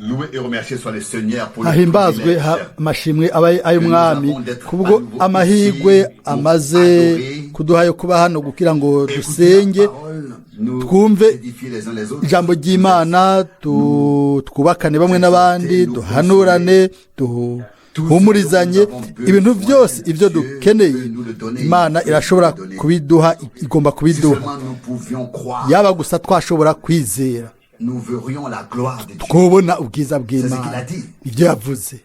Loué et remercié soit le Seigneur pour le Hahimbazwe privilège amashimwe abe ay'umwami kubwo amahirwe amaze kuduha yo kuba hano kugira ngo Écoutez dusenge, la parole, nous twumve édifier les uns les autres, ijambo ry'Imana, twubakane bamwe n'abandi, duhanurane, duhumurizanye. Ibintu byose ibyo dukeneye, Imana irashobora kubiduha, igomba Si kubiduha. seulement nous pouvions croire, Yaba gusa twashobora kwizera, nous verrions la gloire de Dieu. twobona ubwiza bw'Imana. Ibyo yavuze,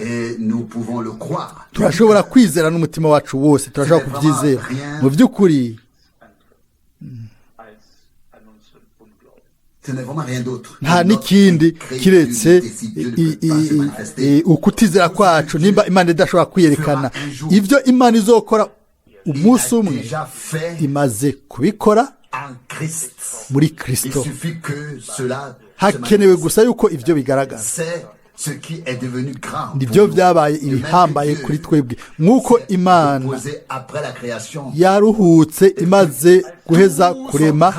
Et nous pouvons le croire. Turashobora kwizera n'umutima wacu wose, turashobora kubyizera mu by'ukuri. Als an unseren Unglauben. Ce n'est vraiment rien d'autre. Nta n'ikindi kiretse ukutizera kwacu. Nimba Imana idashobora kwiyerekana, ibyo Imana izokora umunsi umwe, Déjà fait imaze kubikora en Christ. muri Il Kristo. Suffit que cela se Hakenewe manifeste. gusa yuko ibyo bigaragara. C'est ce qui est devenu grand Nibyo pour nous. byabaye De même que ibihambaye Dieu kuri twebwe, nk'uko s'est Imana reposé après la création. Yaruhutse imaze guheza kurema,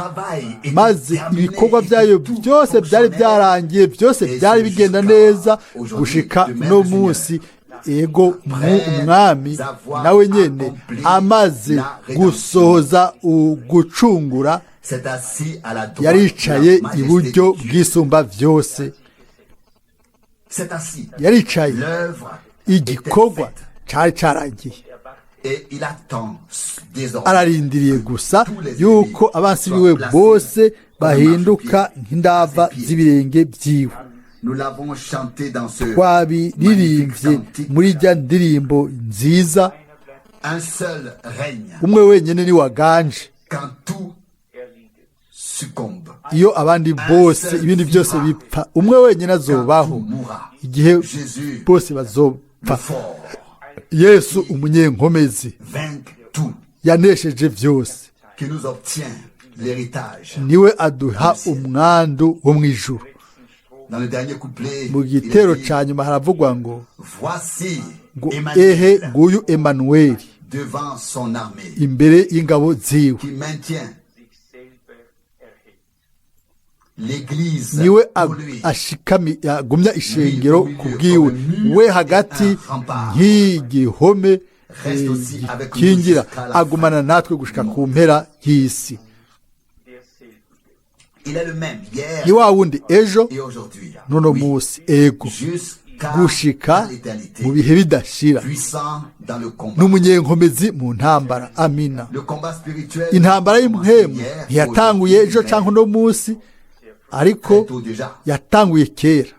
maze ibikorwa byayo byose byari byarangiye, byose byari bigenda neza gushika no munsi. Ego, mu umwami nawe nyene amaze gusohoza ugucungura, S'est assis à la droite yaricaye de la majesté iburyo de Dieu. bw'Isumba byose. S'est assis. Yaricaye. L'œuvre était Igikorwa faite. cari carangiye. Et il attend désormais Ararindiriye gusa yuko abansi biwe bose bahinduka nk'indava z'ibirenge byiwe. Nous l'avons chanté dans ce Twabiririmbye muri rya ndirimbo nziza. Un seul règne Umwe wenyine ni waganje quand tout succombe. iyo abandi bose, ibindi byose bipfa. Umwe wenyine azobaho igihe Jésus, bose le bazopfa. Fort, Yesu umunyenkomezi vainc tout, yanesheje byose, qui nous obtient l'héritage. Niwe aduha umwandu wo mu ijuru. Dans le dernier couplet, Mu il gitero est dit, ca nyuma haravugwa ngo voici ngo ehe, Emmanuel nguyu Emanuweli devant son armée imbere y'ingabo ziwe, qui maintient Sich selber erhebt. l'Église niwe pour lui. ashikami agumya ishengero ku bwiwe, we hagati nk'igihome gikingira, agumana natwe gushika ku mpera y'isi. Derselbe. Il est le même hier Ni wa wundi ejo et aujourd'hui. n'uno Oui, munsi, ego, jusqu'à gushika l'éternité. mu bihe bidashira. Puissant dans le combat. N'umunyenkomezi mu ntambara, amina. Le combat spirituel Intambara y'impwemu hier, ntiyatanguye ejo aujourd'hui, canke uno munsi, ariko très tôt déjà. Yatanguye kera.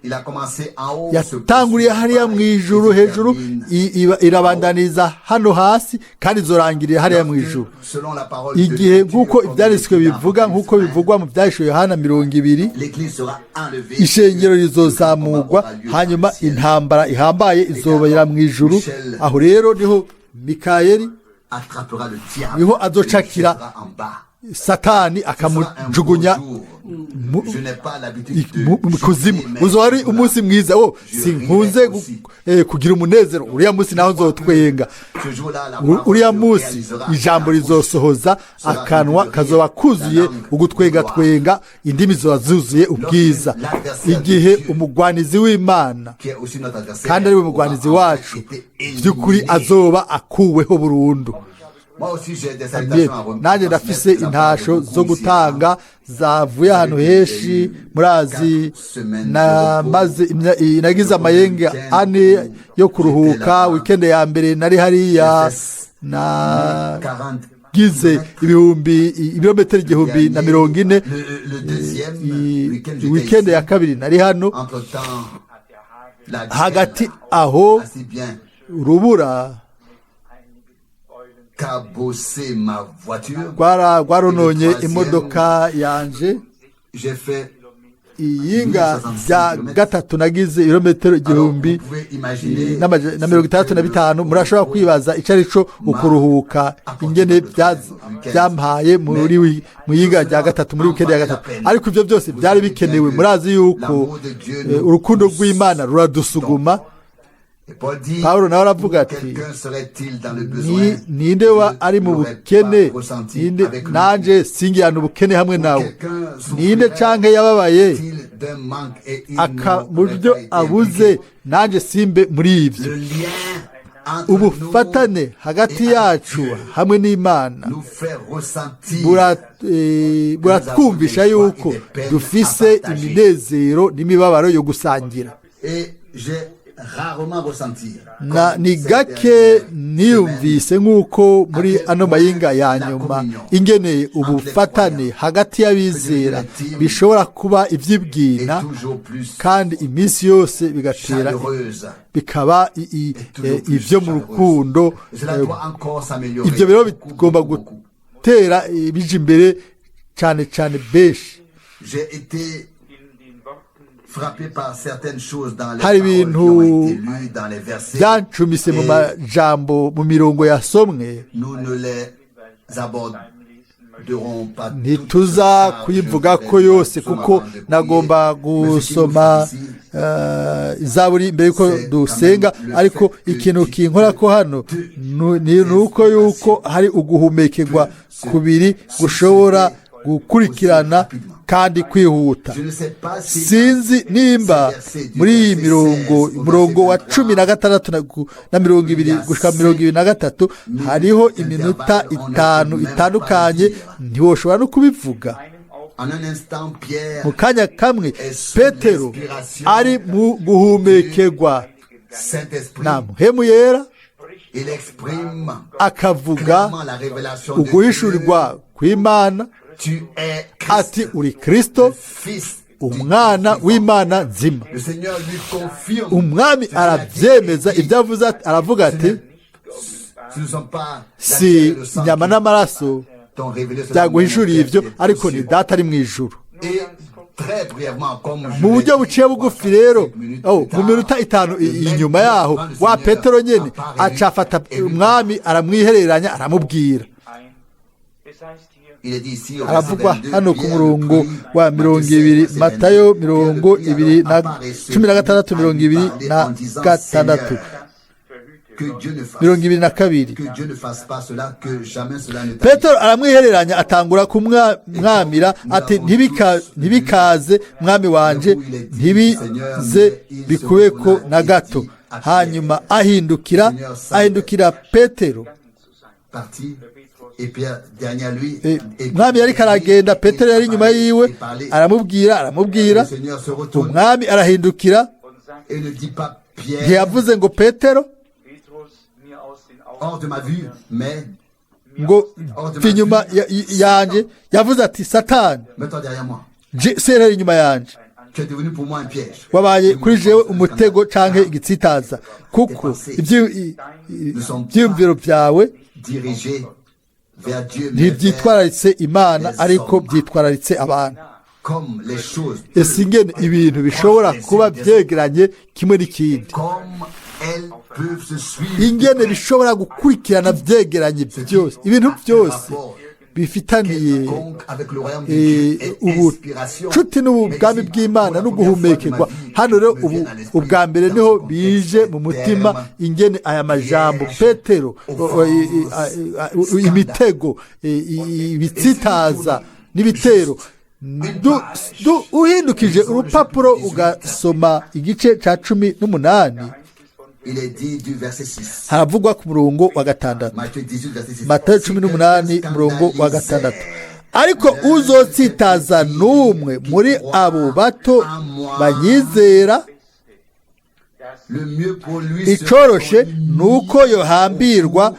Il a commencé en haut, se Yatanguriye poursuit hariya mu ijuru et se hejuru, termine irabandaniza hano hasi, kandi izorangirira hariya mu ijuru. Selon la parole de Igihe l'Écriture, nk'uko comme ibyanditswe il est écrit dans bivuga, nk'uko Apocalypse bivugwa mu Byahishuwe Yohana 20, 1, l'Église sera enlevée. ishengero Le combat rizozamurwa, aura lieu hanyuma dans le ciel. Intambara ihambaye izobera mu ijuru. Aho rero niho Mikayeli Attrapera le diable niho et le azocakira jettera en bas. Satani Ce sera un beau akamujugunya jour. mu- Je n'ai pas l'habitude de mu kuzimu. chanter, mais Uzoba ari ce jour-là, umunsi mwiza wo sinkunze kugira umunezero. Uriya munsi naho nzotwenga. Ce jour-là, la parole Uriya se munsi réalisera. ijambo La bouche rizosohoza, akanwa kazoba kuzuye ugutwengatwenga, indimi zizoba zuzuye ubwiza, igihe umugwanizi w'Imana, qui est aussi notre adversaire, kandi ari we mugwanizi aura wacu, enfin été by'ukuri éliminé. Azoba akuweho burundu. Moi aussi, j'ai des Amen. salutations à remettre Nanjye ndafise de la part de intasho beaucoup zo ici. Gutanga zavuye ahantu henshi. Murazi, namaze nagize amayenge 4 yo kuruhuka. Weekend ya mbere nari hariya, 40 nagize ibihumbi ibirometero 1040. Le deuxième week-end, j'étais Weekend ici. Ya kabiri nari hano. Entre-temps, la Hagati gel aho a si bien urubura cabossé ma voiture. Rwarononye imodoka yanje. J'ai fait Iyinga rya gatatu nagize ibirometero igihumbi na 65. Murashobora kwibaza icyo ari cyo ukuruhuka, ingene byampaye muri mu yinga rya gatatu, muri weekend ya gatatu. Ariko ibyo byose byari bikenewe. Murazi yuko urukundo rw'Imana ruradusuguma. Pawulo nawe aravuga ati: "Ninde wa ari mu bukene, ninde nanje singirana ubukene hamwe nawe? Ninde canke yababaye, d'un manque et il mu n'aurait byo pas été abuze impliqué. nanjye simbe muri ibyo. Le lien entre Ubufatane nous hagati et avec yacu Dieu hamwe n'Imana nous fait ressentir buratwumvisha yuko dufise iminezero n'imibabaro yo gusangira. Et j'ai rarement ressenti Na comme ni ces gake dernières niyumvise nk'uko muri ano mayinga ya nyuma ingene ubufatane hagati y'abizera bishobora kuba semaines ibyibwina est toujours plus kandi iminsi yose bigatera chaleureuse. bikaba Toujours plus ibyo mu chaleureuse. rukundo. Cela doit encore s'améliorer. Ibyo rero Beaucoup, bigomba beaucoup, beaucoup. gutera bija imbere cyane cyane benshi. J'ai été In den Worten frappé par certaines choses dans les Hari paroles qui ibintu ont été lues dans les versets. Byancumise mu Et majambo mu mirongo yasomwe. nous ne les aborderons pas toutes, Ntituza car je kuyivuga voudrais ko yose seulement kuko avant de prier. nagomba Mais ce qui nous gusoma frappe ici, izaburi mbere yuko c'est dusenga quand même le ariko fait que ikintu tu kinkora ko hano ni uko yuko hari uguhumekerwa kubiri gushobora gukurikirana kandi kwihuta. Je ne sais pas si Sinzi nimba muri iyi mirongo umurongo wa 16 na 20 gushika 23 hariho iminota 5 itandukanye ntiwoshobora no kubivuga. einem En un instant, Pierre Mu kanya kamwe Petero ari mu guhumekerwa Saint-Esprit, na Mpwemu Yera il exprime akavuga clairement la révélation de Dieu. uguhishurirwa kw'Imana Tu es ati Christ, uri Kristo le Fils du umwana Dieu vivant. w'Imana nzima. Le Seigneur lui confirme Umwami ce qu'il a dit arabyemeza et dit. ibyo avuze aravuga ati Ce ne sont pas la si chair et le sang inyama qui n'amaraso t'ont révélé cela, byaguhishuriye mais mon ibyo Père qui est ariko aux ni cieux. Data ari mu ijuru. Et très brièvement, comme je Mu l'ai buryo dit, buciye bugufi rero cinq minutes oh, plus tard, mu minota 5 le même inyuma Pierre yaho prend le wa Seigneur Petero nyene à part et acafata lui parle. umwami aramwihereranya aramubwira. ein. Es heißt hier, Il est dit ici au verset Haravugwa 22, hano ku Pierre murongo le prit, wa Matthieu mirongo 16, ibiri verset 22, Matayo Pierre mirongo le prit ibiri alors na à part et se 16 mit à lui mirongo ibiri parler na en disant, gatandatu Seigneur, das verhüte que Gott. Dieu ne fasse, 22. que Dieu ne fasse pas cela, que jamais cela ne t'arrive. Petero aramwihereranya atangura kumwamira ati ntibikaze mwami wanje ntibize bikubeko na gato. Hanyuma ahindukira Petero. Parti, et Pierre derrière lui, et Umwami yariko aragenda Petero yari inyuma yiwe et parlait. aramubwira aramubwira. Le Seigneur se retourne Umwami arahindukira Und sagt, et ne dit pas Pierre ntiyavuze ngo Petero Petrus, mir aus den Augen, hors de ma vue, mais ngo mva inyuma yanje yavuze ati Satani mets-toi derrière moi. serera inyuma yanje Tu es devenu pour moi un piège. wabaye kuri jewe umutego canke igitsitaza kuko ivyiyumviro vyawe Dirigé vers Dieu, mais vers ntibyitwararitse Imana ariko byitwararitse abantu. comme les choses, Ese ingene ibintu bishobora kuba vyegeranye kimwe n'ikindi comme elles peuvent se suivre. ingene bishobora gukurikirana vyegeranye byose ibintu byose bifitaniye Quelconque avec le royaume de Dieu est inspiration. ubucuti n'ubwami Mais ici, bw'Imana pour la no première fois de ma guhumekerwa. vie, Hano rero me ubu vient à l'esprit ubwa mbere dans niho ce contexte bije mu mutima terme, ingene aya majambo Petero imitego ibitsitaza n'ibitero. Uhindukije urupapuro ugasoma igice ca 18 Il est dit du verset 6. haravugwa ku murongo wa 6. Matthieu 18, verset 6. Matayo 18 umurongo wa 6 ariko uzotsitaza n'umwe muri abo bato banyizera Le mieux pour lui serait icoroshe qu'on lui ni uko yohambirwa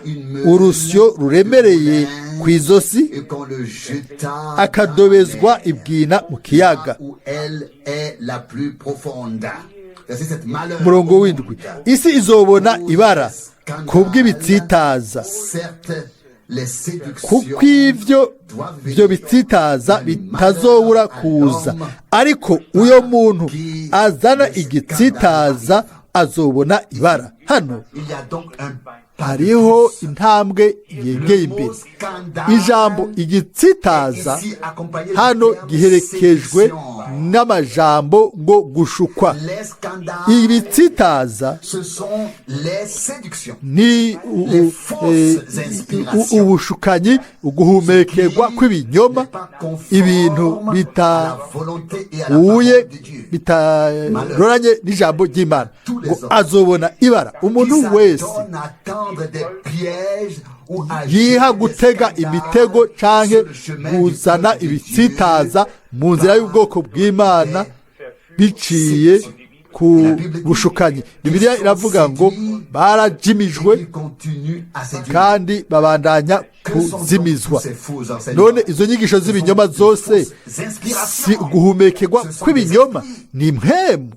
urusyo ruremereye ku izosi et qu'on le jetât akadobezwa dans la mer, ibwina mu kiyaga. là où elle est la plus profonde. Verset 7. Malheur Umurongo au w'indwi monde. isi izobona ibara kubw'ibitsitaza Certes, les séductions kuko ivyo byo bitsitaza bitazobura kuza ariko uyo muntu azana igitsitaza azobona ibara. Hano Il y a donc un pas de hariho plus. intambwe yegeye Le imbere. mot scandale Ijambo igitsitaza est ici accompagné du hano terme giherekejwe séduction. n'amajambo ngo gushukwa. Les scandales, Ibitsitaza ce sont les séductions. ni ubushukanyi, uguhumekerwa kw'ibinyoma, N'est pas conforme ibintu à la volonté et à la bitahuye, parole de Dieu. bitaroranye n'ijambo ry'Imana. Ngo azobona ibara umuntu Qui wese s'adonne à tendre des pièges ou à yiha jeter des gutega scandales imitego canke sur le chemin du kuzana peuple de Dieu ibitsitaza mu nzira y'ubwoko bw'Imana biciye ku bushukanyi. Bibiliya iravuga ngo barajimijwe et qui continue à séduire. kandi babandanya Que sont donc kuzimizwa. tous ces faux enseignements? None izo nyigisho z'ibinyoma zose si uguhumekerwa kw'ibinyoma? Ni impwemu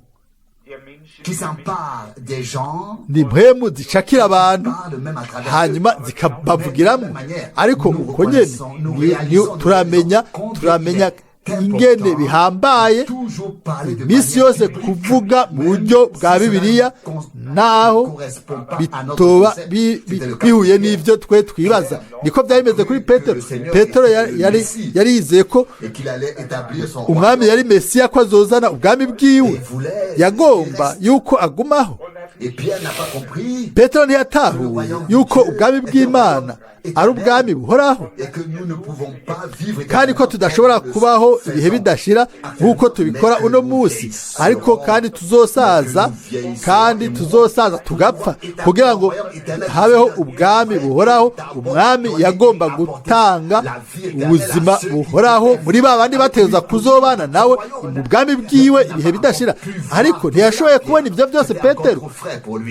Der Menschen Qui s'emparent des gens, ni impwemu zicakira abantu, parlent même à travers hanyuma eux. zikabavugiramwo. Ariko uko nyene turamenya ingene bihambaye Toujours parler de iminsi manière yose biblique, kuvuga mu buryo bwa Bibiliya, naho bitoba bihuye n'ibyo twe twibaza. Niko byari bimeze kuri Petero. Petero yari yizeye ko et qu'il allait établir son umwami yari Mesiya, ko azozana ubwami bwiwe. Yagomba yuko agumaho. Et Pierre n'a pas compris Petero ntiyatahuye yuko ubwami bw'Imana ari ubwami buhoraho, et que nous ne pouvons pas vivre kandi ko tudashobora kubaho ibihe bidashira nk'uko tubikora uno munsi, ariko kandi tuzosaza, kandi tuzosaza tugapfa, kugira ngo habeho ubwami buhoraho. Umwami yagomba gutanga ubuzima buhoraho muri ba bandi bateza kuzobana nawe mu bwami bwiwe ibihe bidashira, ariko ntiyashoboye kubona ibyo byose. Petero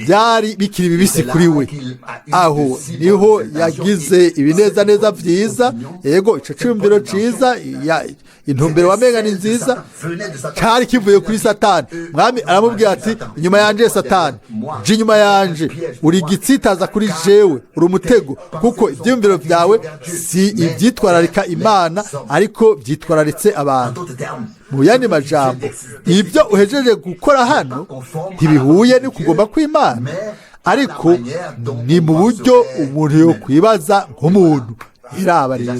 byari bikiri bibisi kuri we. Aho niho yagize ibinezaneza byiza. Yego, ico ciyumviro ciza, intumbero wamenga ni nziza, cari kivuye kuri Satani. Mwami aramubwira ati: "Inyuma yanje, Satani, je inyuma yanje, uri igitsitaza kuri jewe, uri umutego, kuko ivyiyumviro vyawe si ivyitwararika Imana, ariko vyitwararitse abantu." En d'autres termes, Mu yandi majambo, ibyo uhejeje gukora hano ntibihuye n'ukugomba kw'Imana, ariko ni mu buryo umuntu yokwibaza nk'umuntu. Iraba rero,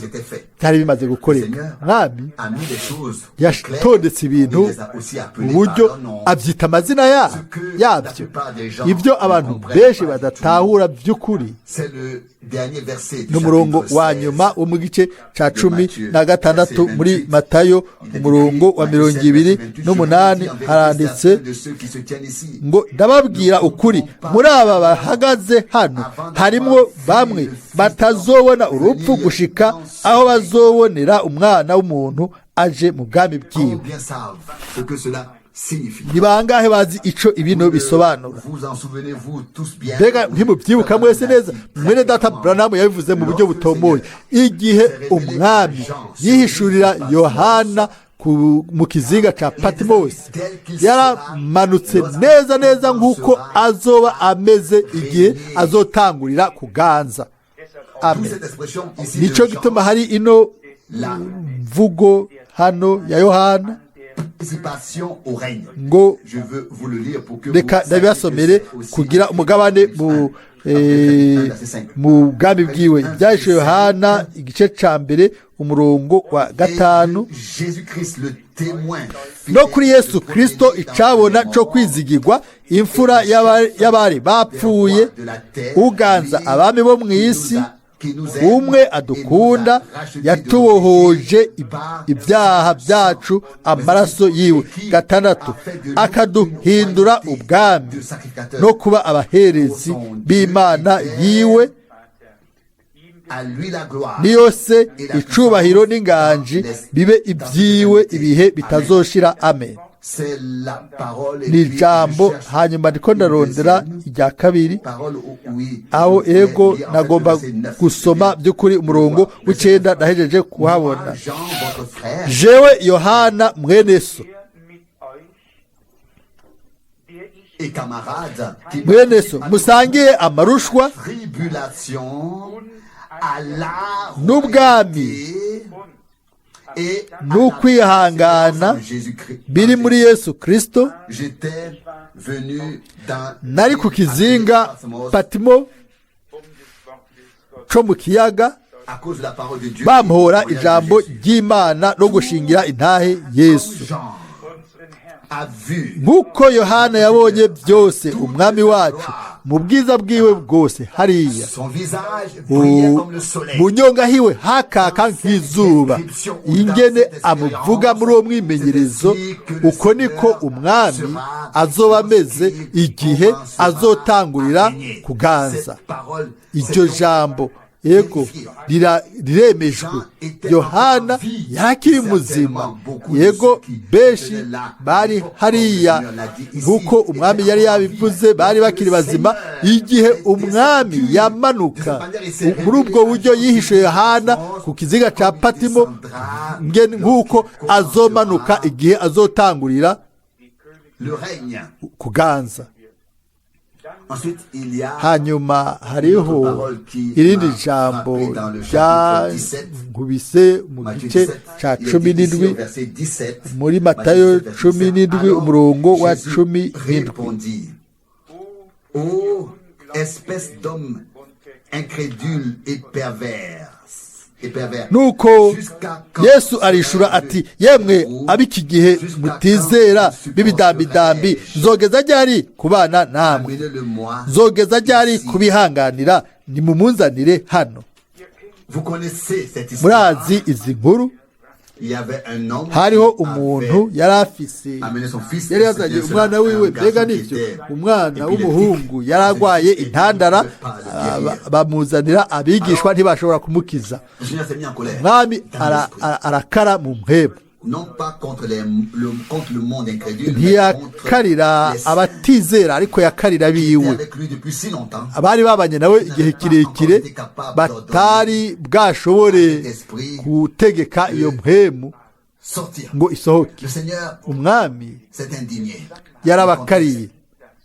byari bimaze gukoreka. Mwami a mis les choses yatondetse ibintu Il les a aussi mu appelés buryo, par leur nom. abyita amazina yabyo. Ibyo abantu benshi badatahura by'ukuri C'est le dernier verset du n'umurongo chapitre wa 16. nyuma wo mu gice ca 16 muri Matayo, umurongo wa 28, haranditse ngo: "Ndababwira ukuri, muri aba bahagaze hano harimwo bamwe batazobona urupfu gushika aho bazobonera Umwana w'umuntu aje mu bwami bwiwe." Combien savent ce que cela signifie? Ni bangahe bazi ico ibino bisobanura? Vous en souvenez-vous tous bien? Mbega ntimubyibuka mwese neza? Mwene data Buranamu yabivuze mu buryo butomoye igihe umwami yihishurira Yohana mu kizinga ca Patimosi. Yaramanutse neza neza nk'uko azoba ameze igihe azotangurira kuganza. D'où Amen. cette expression ici Nico de Jean, gituma hari ino la mvugo hano ya Yohana participation au règne. ngo Je veux vous le lire pour que reka vous sachiez que ndabibasomere c'est aussi kugira umugabane mu bwami bwiwe. Ibyahishe Yohana, igice ca mbere, umurongo wa 5. Et Jésus-Christ, le témoin No kuri Yesu Kristo, icabona co kwizigirwa, imfura y'abari bapfuye, uganza abami bo mu isi, umwe adukunda, yatubohoje ibyaha byacu amaraso yiwe. 6, akaduhindura ubwami no kuba abaherezi b'Imana yiwe, À lui la gloire. Niyo se icubahiro n'inganji bibe ibyiwe ibihe bitazoshira. Amen. C'est la parole. Et Ni puis, ijambo. je cherche Hanyuma ndiko ndarondera une deuxième irya kabiri. parole où- oui, Aho je voulais ego lire en fait nagomba le verset 9. gusoma by'ukuri umurongo w'icenda, ndahejeje kuhabona. Moi, Jean, votre frère, Jewe Yohana mwene so, der mit euch, der ich et camarade, qui mwene so musangiye amarushwa tribulation à la n'ubwami royauté et à la n'ukwihangana persévérance de Jésus-Christ. biri muri Yesu Kristo. J'étais venu dans Nari ku kizinga Patmos Patimo um des Wortes Gottes co mu kiyaga, à cause de la parole de Dieu. bampora et du ijambo témoignage de Jésus. ry'Imana no gushingira intahe Yesu. Comme Jean Nk'uko Yohana yabonye byose umwami wacu mu bwiza bwiwe bwose hariya, mu nyonga hiwe hakaka nk'izuba. Ingene amuvuga muri uwo mwimenyerezo, uko niko umwami azoba ameze igihe azotangurira kuganza. Iryo jambo, yego, riremejwe. Yohana yarakiri muzima. Yego, benshi bari hariya, nk'uko umwami yari yabivuze, bari bakiri bazima igihe umwami yamanuka muri ubwo buryo yihishe Yohana ku kiziga cya Patimo, nk'uko azomanuka igihe azotangurira kuganza. Hanyuma hariho irindi jambo ryankubise mu gice cya 17, muri Matayo 17, umurongo wa 17. Ô espèce d'homme incrédule et pervers. Nuko Yesu arishura ati: "Yemwe ab'iki gihe mutizera b'ibidambidambi, nzogeza ryari kubana namwe? Amenez-le-moi. Nzogeza ryari kubihanganira? Nimumunzanire hano." Vous connaissez cette histoire. Murazi izi nkuru. Il y avait un homme Hariho qui umuntu avait yari afise amené son fils. yari yazanye umwana wiwe. Mbega nibyo? Umwana w'umuhungu yari arwaye intandara, bamuzanira abigishwa, ntibashobora kumukiza. Le Seigneur s'est mis en colère. Umwami Dans l'esprit. arakara mu mpwemu. Non pas contre le monde incrédule, mais contre Ntiyakarira les saints abatizera, ariko yakarira qui étaient biwe, avec lui depuis si longtemps. Abari babanye nawe igihe kirekire, batari bwashobore gutegeka iyo mpwemu Sortir. ngo isohoke. Le Seigneur Umwami s'est indigné. yarabakariye.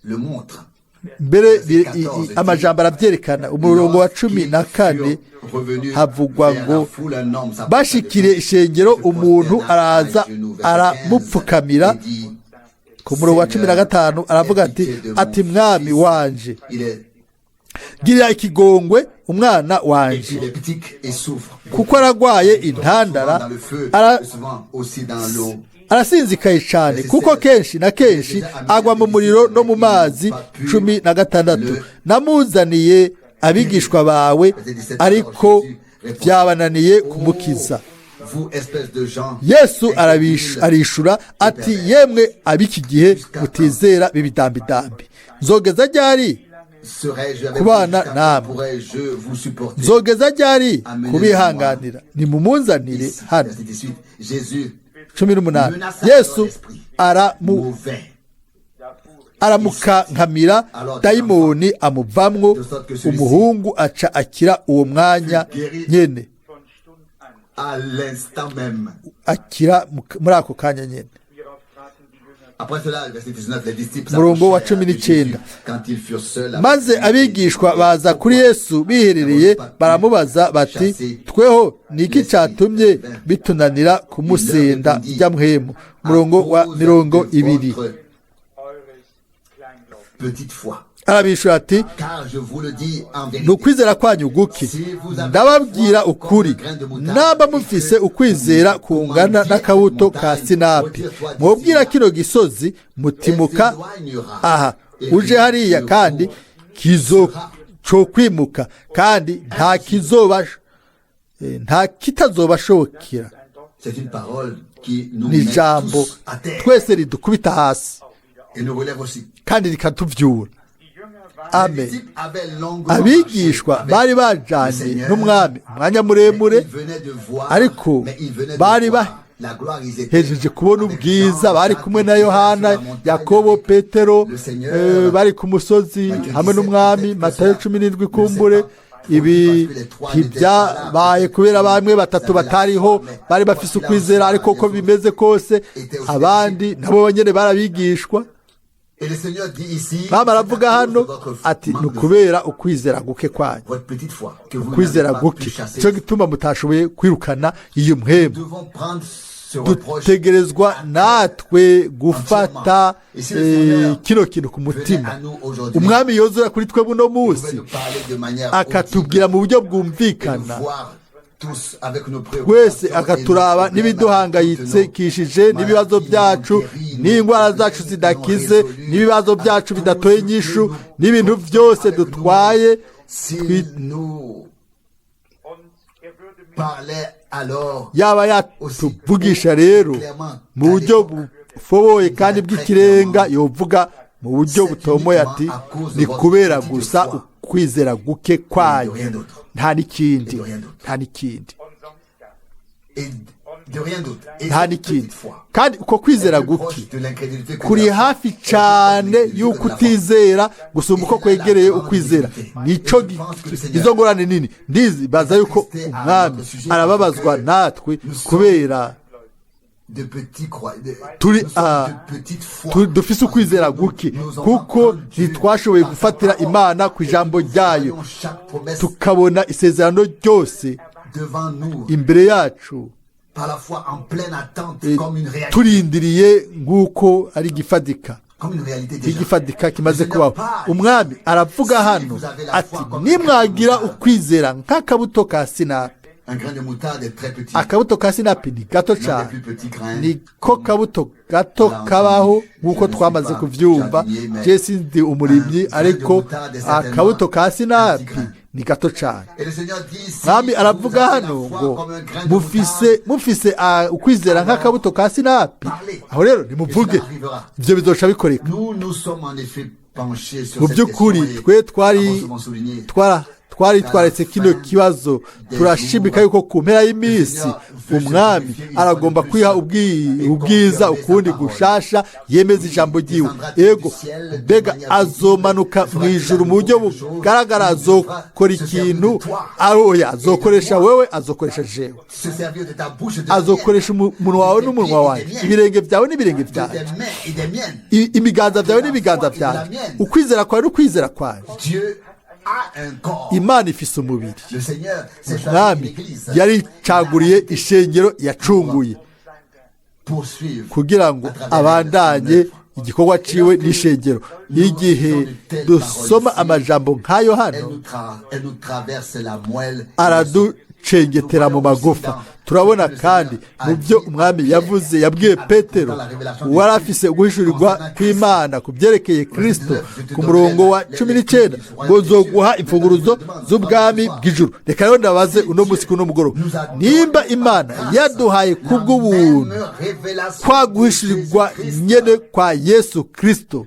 Le montre. Mbere amajambo arabyerekana. Umurongo wa 14 havugwa ngo: "Bashikire ishengero, umuntu araza aramupfukamira." Ku murongo wa 15 aravuga ati: "Mwami wanje, girira ikigongwe umwana wanje, kuko aragwaye intandara, arasinzikaye cyane, kuko kenshi na kenshi agwa mu muriro no mu mazi. 16, namuzaniye abigishwa bawe, ariko byabananiye kumukiza." Yesu arishura ati: "Yemwe ab'iki gihe mutizera b'ibidambidambi, nzogeza ryari kubana namwe? Nzogeza ryari kubihanganira? Nimumunzanire hano." 18, Yesu aramukankamira, dayimoni amuvamwo, umuhungu aca akira uwo mwanya nyene. Von Stund an. À l'instant même. Akira muri ako kanya nyene. Hierauf traten die Jünger Après cela, verset 19, les disciples Murongo wa s'approchèrent cumi de n'icenda. Jésus quand ils furent seuls avec Maze lui. abigishwa baza kuri Yesu biherereye, baramubaza bati: "Tweho ni iki cyatumye bitunanira kumusenda rya mpwemu?" Murongo wa À cause 20. de votre eures Kleinglauben. petite foi. Arabishura ati: Car je vous le dis en "Ni vérité, ukwizera kwanyu guke. Ndababwira ukuri, namba mufise ukwizera kungana n'akabuto ka sinapi, mwobwira kino gisozi mutimuka aha uje hariya, kandi kizo cokwimuka, kandi nta kizoba nta kitazobashobokera." C'est une parole qui nous Ni met ijambo tous à terre twese ridukubita hasi et nous relève aussi. kandi rikatuvyura. Die Jünger waren Amen. Les disciples avaient longuement Abigishwa marché bari avec bajanye le Seigneur, n'umwami umwanya mais muremure, ils venaient de voir, ariko mais ils venaient de bari voir la gloire, ils étaient hejeje kubona avec ubwiza. Jean, Bari Jacques, kumwe na Pierre Yohana, sur la montagne Yakobo, avec Petero, le Seigneur. bari ku musozi Matthieu hamwe 17, n'umwami. peut-être que Matayo cela 17. ne Kumbure s'est pas ibi produit parce que les trois ntibyabaye n'étaient pas là. kubera bamwe batatu Ils avaient la batariho, foi, mais bari bafise quoi qu'il en ukwizera, soit, ariko uko les autres bimeze kose, étaient aussi abandi disciples. nabo nyene barabigishwa. Et le Seigneur dit ici, Mama c'est à aravuga cause hano de votre ati: manque "Ni de foi, ukubera ukwizera guke kwanyu, votre petite foi, que vous n'avez ukwizera pas guke, pu chasser. nicyo gituma mutashoboye kwirukana iyo mpwemu." Nous devons prendre ce reproche Dutegerezwa natwe gufata kino kintu ku venait mutima. à nous aujourd'hui. Umwami yozura kuri twe buno Il pouvait munsi nous parler de manière akatubwira mu buryo audible et nous bwumvikana, voir Twese akaturaba n'ibiduhangayikishije, n'ibibazo byacu, n'indwara zacu zidakize, n'ibibazo byacu bidatoye inyishu, n'ibintu byose dutwaye. Yaba yatuvugisha rero mu buryo bufoboye kandi bw'ikirenga, yovuga mu buryo butomoye ati: "Ni kubera gusa ukwizera guke kwanyu, nta n'ikindi, nta n'ikindi, nta n'ikindi." Kandi uko kwizera guke kuri hafi cyane y'uko utizera gusumba uko kwegereye ukwizera. Nico izo ngorane nini. Ndizi baza yuko Umwami arababazwa natwe kubera turi dufise ukwizera guke, kuko ntitwashoboye gufatira Imana ku ijambo ryayo, tukabona isezerano ryose imbere yacu, turindiriye nk'uko ari igifatika, igifatika kimaze kubaho. Umwami aravuga hano ati: "Nimwagira ukwizera nk'akabuto ka sinapi." Akabuto ka sinapi ni gato cyane, niko kabuto gato kabaho, nk'uko twamaze kubyumva. Je sindi umurimyi, ariko akabuto ka sinapi ni gato cyane. Mwami aravuga hano ngo: Mufise ukwizera nk'akabuto ka sinapi, aho rero nimuvuge, ibyo bizoca bikoreka." Mu by'ukuri twe twari twaretse kino kibazo, turashimika yuko ku mpera y'iminsi Umwami aragomba kwiha ubwiza ukundi gushasha, yemeza ijambo ryiwe. Ego, mbega azomanuka mu ijuru mu buryo bugaragara, azokora ikintu aroya, azokoresha wewe, azokoresha jewe, azokoresha umunwa wawe n'umunwa wanjye, ibirenge byawe n'ibirenge byanjye, ibiganza byawe n'ibiganza byanjye, ukwizera kwawe n'ukwizera kwanjye. Imana ifise umubiri. Umwami yaricaguriye ishengero yacunguye kugira ngo abandanye igikorwa ciwe n'ishengero. Igihe dusoma amajambo nk'ayo hano, araducengetera mu magufa. Turabona kandi mu byo Umwami yavuze, yabwiye Petero wari afise uguhishurirwa kw'Imana ku byerekeye Kristo, ku murongo wa 19 ngo: "Nzoguha imfunguruzo z'ubwami bw'ijuru." Reka rero ndabaze uno munsi, kuno mugoroba, nimba Imana yaduhaye kubw'ubuntu kwa guhishurirwa nyene kwa Yesu Kristo,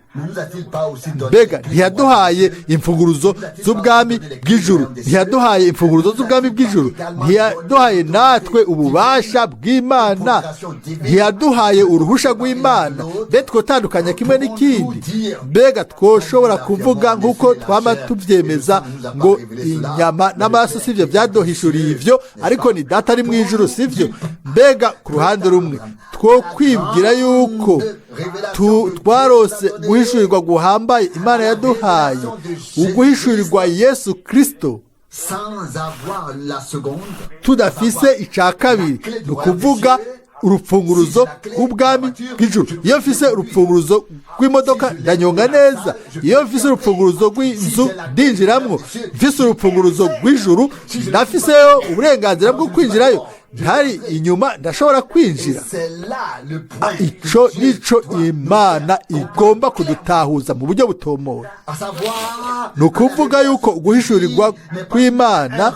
mbega ntiyaduhaye imfunguruzo z'ubwami bw'ijuru? Ntiyaduhaye imfunguruzo z'ubwami bw'ijuru? Ntiyaduhaye natwe ububasha bw'Imana? Ntiyaduhaye uruhusha rw'Imana? Mbe twotandukanya kimwe n'ikindi? Mbega twoshobora kuvuga nk'uko twama tubyemeza ngo: "Inyama n'amaraso sivyo byaduhishuriye ivyo, ariko ni Data ari mu ijuru," sivyo? Mbega ku ruhande rumwe two kwibwira yuko twarose guhishurirwa guhambaye Imana yaduhaye, uguhishurirwa Yesu Kristo, tudafise icya kabiri, ni ukuvuga urupfunguruzo rw'ubwami bw'ijuru? Iyo mfise urupfunguruzo rw'imodoka, ndanyonga neza. Iyo mfise urupfunguruzo rw'inzu, ndinjiramwo. Mfise urupfunguruzo rw'ijuru, ndafiseyo uburenganzira bwo kwinjirayo. Ntari inyuma, ndashobora kwinjira. Ico nico Imana igomba kudutahuza mu buryo butomoye, ni ukuvuga yuko guhishurirwa kw'Imana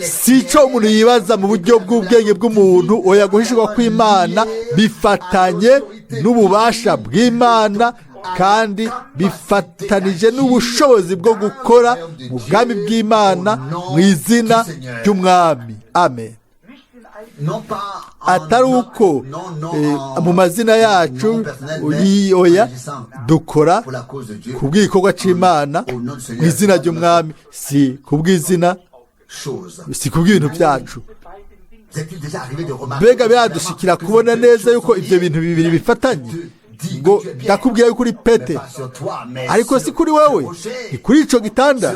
si ico umuntu yibaza mu buryo bw'ubwenge bw'umuntu. Oya, guhishurwa kw'Imana bifatanye n'ububasha bw'Imana kandi bifatanije n'ubushobozi bwo gukora mu bwami bw'Imana mu izina ry'Umwami. Amen. Atari uko mu mazina yacu, oya, dukora ku bw'igikorwa cy'Imana mu izina ry'Umwami, si ku bw'izina, si ku bw'ibintu byacu. Mbega biradushikira kubona neza yuko ibyo bintu bibiri bifatanye, ngo ndakubwira yuko uri Petero, ariko si kuri wowe, ni kuri ico gitanda,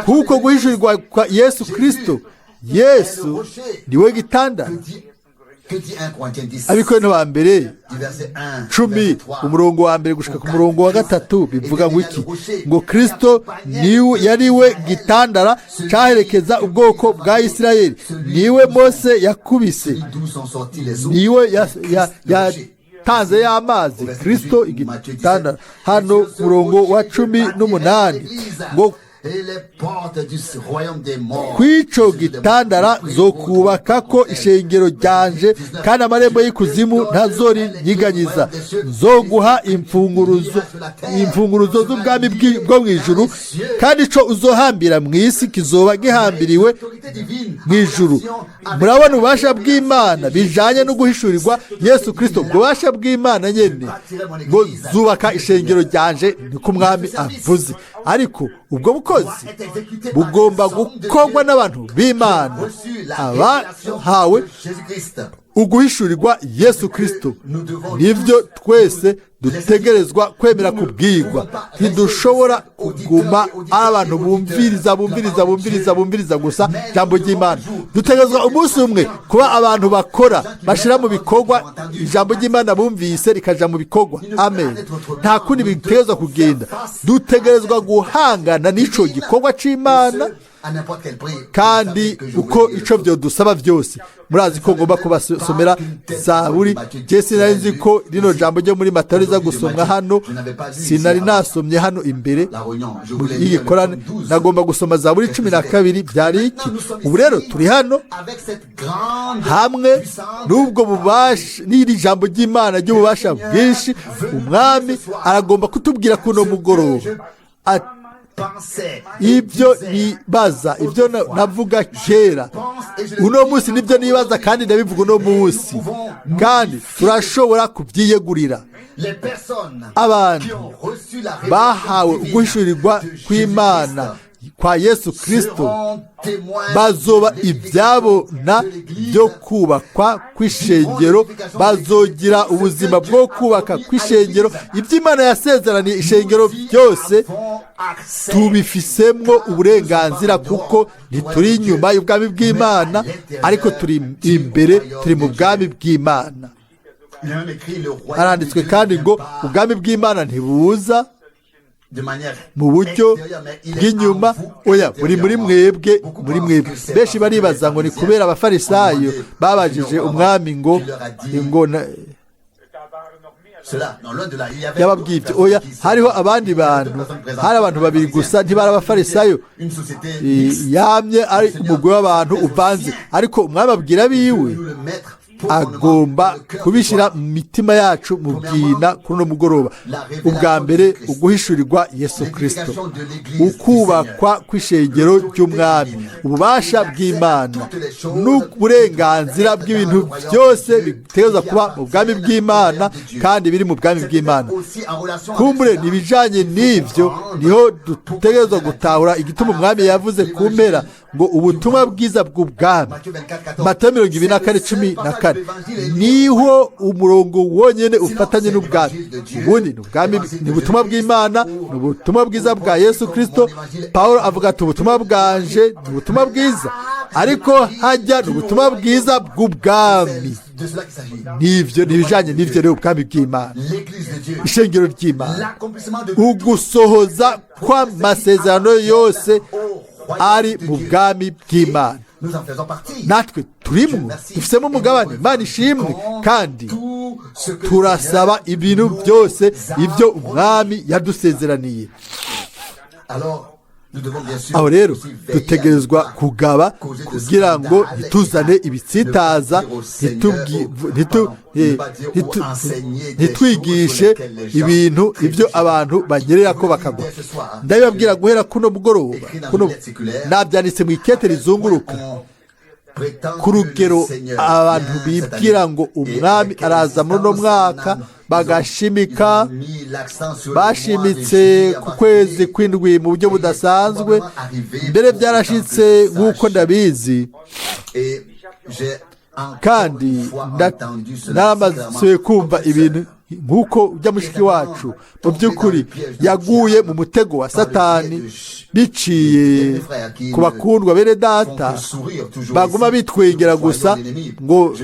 kuko guhishurirwa kwa Yesu Kristo, Yesu niwe gitanda? Abikorinto ba mbere 10 umurongo wa mbere gushika ku murongo wa gatatu bivuga ngo iki? Ngo Kristo niwe yari we gitandara cyaherekeza ubwoko bwa Isirayeli, niwe Mose yakubise, niwe yatanze y'amazi, Kristo igitandara. Hano ku murongo wa 18 ngo kw'ico gitandara zokubaka ko ishengero ryanje, kandi amarembo y'ikuzimu ntazorinyiganyiza. Nzoguha imfunguruzo z'ubwami bwo mu ijuru, kandi ico uzohambira mu isi kizoba gihambiriwe mu ijuru. Murabona ububasha bw'Imana bijanye no guhishurirwa Yesu Kristo, ubwo bubasha bw'Imana nyene ngo zubaka ishengero ryanje, niko Umwami avuze. Ariko ubwo bukozi bugomba gukorwa n'abantu b'Imana abahawe uguhishurirwa Yesu Kristo. Nibyo twese dutegerezwa kwemera kubwirwa. Ntidushobora kuguma ari abantu bumviriza bumviriza bumviriza bumviriza gusa ijambo ry'Imana. Dutegerezwa umunsi umwe kuba abantu bakora, bashyira mu bikorwa ijambo ry'Imana bumvise rikaja mu bikorwa. Amen. Nta kundi bitegerezwa kugenda. Dutegerezwa guhangana n'ico gikorwa c'Imana, kandi uko ico vyodusaba byose. Murazi ko ngomba kubasomera Zaburi. Je sinari nzi ko rino jambo ryo muri Matayo riza gusomwa hano, sinari nasomye hano imbere y'igikorane. Nagomba gusoma Zaburi 12. Byari iki? Ubu rero turi hano hamwe n'ubwo bubasha n'iri jambo ry'Imana ry'ububasha bwinshi. Umwami aragomba kutubwira kuno mugoroba ibyo nibaza, ibyo navuga kera, uno munsi nibyo nibaza kandi ndabivuga uno munsi, kandi turashobora kubyiyegurira. Abantu bahawe uguhishurirwa kw'Imana kwa Yesu Kristo bazoba ibyabona byo kubakwa kw'ishengero, bazogira ubuzima bwo kubaka kw'ishengero. Iby'Imana yasezeraniye ishengero byose tubifisemwo uburenganzira, kuko ntituri inyuma y'ubwami bw'Imana, ariko turi imbere, turi mu bwami bw'Imana. Haranditswe kandi ngo ubwami bw'Imana ntibuza mu buryo bw'inyuma, oya, buri muri mwebwe, muri mwebwe. Benshi baribaza ngo ni kubera abafarisayo babajije Umwami ngo yababwiye ibyo. Oya, hariho abandi bantu, hari abantu babiri gusa, ntibari abafarisayo. Yamye ari umugwi w'abantu uvanze, ariko Umwami abwira abiwe, agomba kubishyira mu mitima yacu mu bwina kuri uno mugoroba. Ubwa mbere, uguhishurirwa Yesu Kristo, ukubakwa kw'ishengero ry'Umwami, ububasha bw'Imana n'uburenganzira bw'ibintu byose bitegerezwa kuba mu bwami bw'Imana kandi biri mu bwami bw'Imana. Kumbure n'ibijanye n'ivyo niho dutegerezwa gutahura igituma Umwami yavuze ku mpera ngo ubutumwa bwiza bw'ubwami, Matayo 24:14, niho umurongo wonyene ufatanye n'ubwami. Ubundi ni ubwami, ni ubutumwa bw'Imana, ni ubutumwa bwiza bwa Yesu Kristo. Pawulo avuga ati ubutumwa bwanje ni ubutumwa bwiza, ariko hajya ni ubutumwa bwiza bw'ubwami. Nivyo nibijanye n'ivyo rero, ubwami bw'Imana, ishengero ry'Imana, ugusohoza kw'amasezerano yose ari mu bwami bw'Imana. Natwe turimwo, dufisemo umugabane. Imana ishimwe, kandi turasaba ibintu byose ibyo Umwami yadusezeraniye. Aho rero dutegerezwa kugaba kugira ngo ntituzane ibitsitaza, ntitwigishe ibintu ibyo abantu banyerera ko bakagwa. Ndabibabwira guhera kuno mugoroba, kuno nabyanditse mu ikete rizunguruka. Ku rugero abantu bibwira ngo Umwami araza muri uno mwaka, bagashimika, bashimitse ku kwezi kw'indwi mu buryo budasanzwe. Mbere byarashitse nk'uko ndabizi, kandi naramaze kumva ibintu Nk'uko ujya mushiki wacu mu by'ukuri yaguye mu mutego wa Satani biciye ku bakundwa bene data baguma bitwengera gusa ngo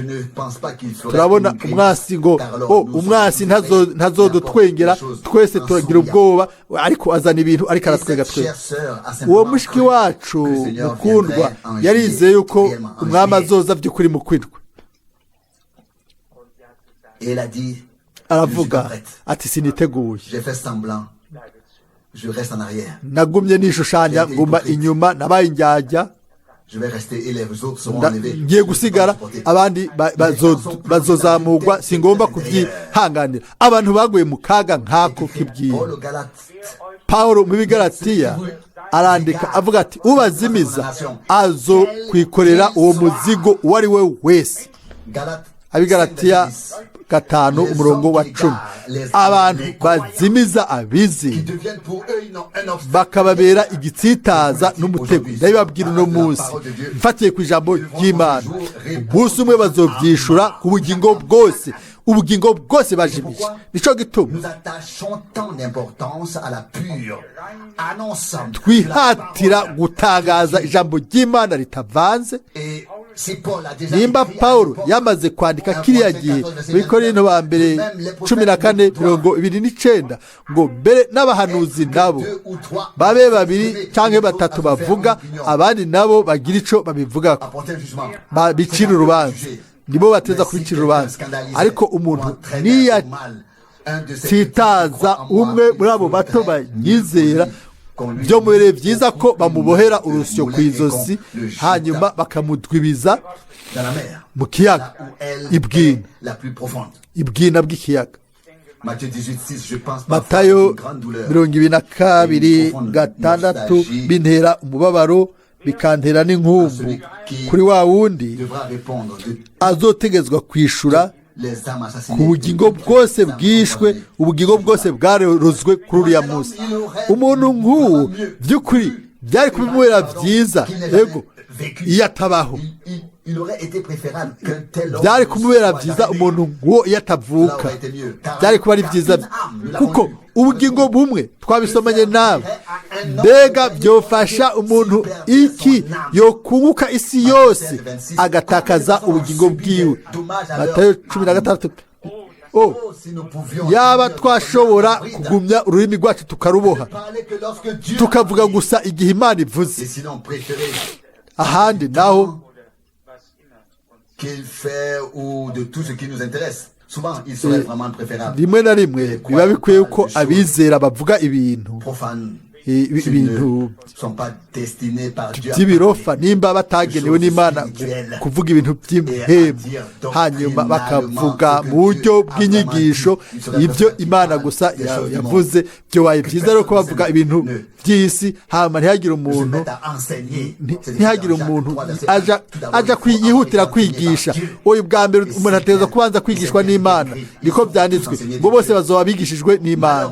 turabona umwasi, ngo o umwasi ntazodutwengera, twese turagira ubwoba, ariko azana ibintu ariko aratwega twese. Uwo mushiki wacu mukundwa yarizeye yuko umwami azoza by'ukuri mu kwindwi. Aravuga ati: "Siniteguye, nagumye nishushanya, nguma inyuma, nabaye indyarya, ngiye gusigara, abandi bazozamurwa, singomba kubyihanganira." Abantu baguye mu kaga nk'ako kibwiye. Paul mu Bigaratiya arandika avuga ati: "Ubazimiza azo kwikorera uwo muzigo uwo ari we wese." Abigaratiya 5 umurongo wa 10. Abantu bazimiza abizi bakababera igitsitaza n'umutego, ndabibabwira uno munsi mfatiye ku ijambo ry'Imana, umunsi umwe bazobyishura ku bugingo bwose, ubugingo bwose bajimije. Nico gituma twihatira gutangaza ijambo ry'Imana ritavanze. Nimba Paul yamaze kwandika kiriya gihe muri Korinto ba mbere 14:29 ngo mbere n'abahanuzi nabo babe babiri cyangwa batatu bavuga, abandi nabo bagira ico babivuga, bicira urubanza, nibo bateza kubicira urubanza. Ariko umuntu niyatsitaza umwe muri abo bato banyizera, byo mubereye byiza ko bamubohera urusyo ku izosi, hanyuma bakamudwibiza mu kiyaga ibwina, ibwina bw'ikiyaga. Matayo 22:6: "Bintera umubabaro, bikantera n'inkumbu kuri wa wundi azotegezwa kwishura ku bugingo bwose bwishwe, ubugingo bwose bwarozwe kuri uriya munsi." Umuntu nk'uwo by'ukuri byari kubimubera byiza, yego, iyo atabaho. Byari kumubera byiza umuntu nk'uwo iyo atavuka, byari kuba ari byiza, kuko ubugingo bumwe twabisomanye nawe. Mbega byofasha umuntu iki yokunguka isi yose agatakaza ubugingo bwiwe? Matayo 16. Oh, yaba twashobora kugumya ururimi rwacu tukaruboha, tukavuga gusa igihe Imana ivuze. Ahandi naho qu'il fait ou de tout ce qui nous intéresse. Souvent, il serait vraiment préférable. Rimwe na rimwe biba bikwiye ko abizera bavuga ibintu Profanes ibintu sont pas destinés par Dieu à by'ibirofa, nimba batagenewe n'Imana kuvuga ibintu by'impemu, hanyuma bakavuga mu buryo bw'inyigisho ibyo Imana gusa yavuze. Byobaye byiza rero ko bavuga ibintu by'isi, hanyuma ntihagire umuntu aja yihutira kwigisha. Uyu bwa mbere umuntu ategerezwa kubanza kwigishwa n'Imana, niko byanditswe ngo bose bazoba bigishijwe n'Imana.